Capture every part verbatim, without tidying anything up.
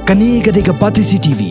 Kane ka dei ka Batesi T V.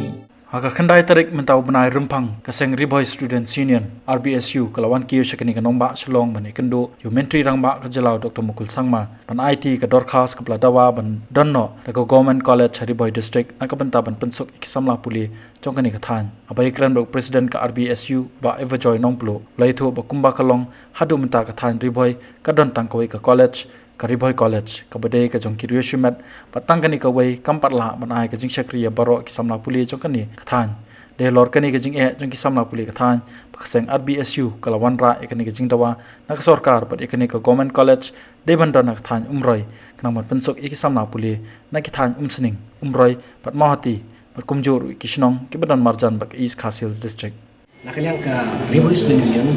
Ha ka khyndai tarik mynta u bnai Rymphang, ka seng Ri Bhoi Students Union, R B S U, ka la wan kiew sha kane ka nongbah Shillong ban ïakynduh ïa u Myntri Rangbah ka jylla u Doctor Mukul Sangma ban aiti ka dorkhas kaba la dawa ban don noh da ka Government College ha Ri Bhoi District na ka bynta ban pynsuk ïa ki samla pule jong kane ka thaiñ. Haba ïakren bad u President ka R B S U, Bah Everjoy Nongpluh, u la ïathuh ba kumba ka long haduh mynta ka thaiñ Ri Bhoi ka don tang kawei ka college, ka Ri Bhoi College, kaba dei ka jong ki riew shimet, bad tang kane kawei kam pat lah ban ai ka jingshakri ïa baroh ki samla pule jong kane ka thaiñ. Dei halor kane ka jingeh jong ki samla pule ka thaiñ ba ka seng R B S U ka la wanrah ïa kane ka jingdawa na ka sorkar bad ïa kane ka Government College dei ban don ha ka thaiñ Umroi, khnang ban pynsuk ïa ki samla pule na ki thaiñ Umsning, Umroi bad Mawhati, bad kumjuh ruh ïa ki shnong kiba don marjan bad ka East Khasi Hills District. Na ka liang ka Ri Bhoi Student Union,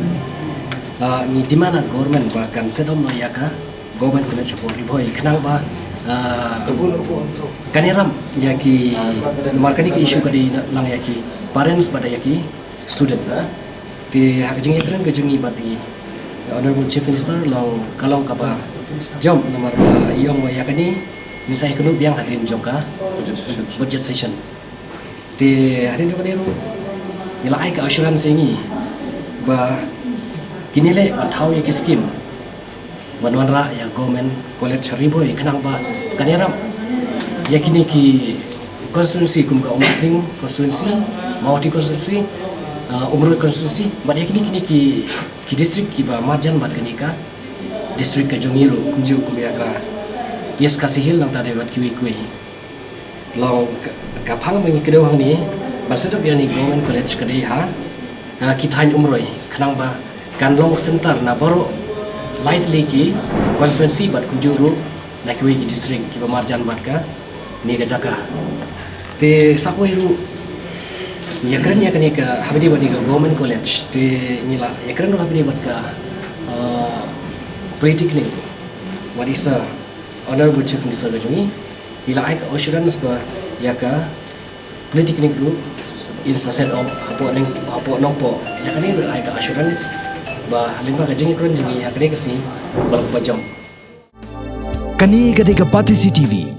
ah, ngi demand ha government ba kan set up noh ïa ka Government College hapoh Ri Bhoi, khnang ba, ah, kan ïarap ïa ki, namar kane ka issue ka dei na lang ïa ki parents bad ïa ki student. Te ha ka jingïakren ka jong ngi bad i Honorable Chief Minister, long ka long kaba jop, namar ba i ong ba ïa kane ngin sa ïakynduh biang hadien jong ka budget session. Te hadien jong kane ruh ngi la ai ka assurance ïa ngi ba kin ïaleh ban thaw ïa ki scheme ban wanrah ïa Government College Ri Bhoi, khnang ba kan ïarap ïa kine ki constituency kum ka Umsning constituency, Mawhati constituency, uh, Umroi constituency, bad ïa kine, kine ki, ki district kiba marjan bad kane ka district ka jong ngi ruh, kumjuh kum ïa ka East Khasi Hills, nangta dei bad kiwei kiwei. Long ka, ka phang ba ngi kdew hangne ban set up ïa kane Government College ka dei ha, ha ki thaiñ Umroi, khnang ba kan long center na baroh lai tylli ki constituency bad kumjuh ruh na kiwei ki district kiba marjan bad kane ka jaka. Te sa kawei ruh ïakren ïa kane ka haba ïadei bad kane ka Government College, te ngi la ïakren ruh haba ïadei bad ka, uh, Polytechnic, wat i sa Honorable Chief Minister ka jong ngi, i la ai ka assurance ba ïa ka Polytechnic ruh in sa set up hapoh Nong, hapoh Nongpoh. Ïa kane ruh i la ai ka assurance ba lyngba ka jingïakren jong ngi ha kane ka sngi ba long kaba jop. Kane ka dei ka Batesi T V.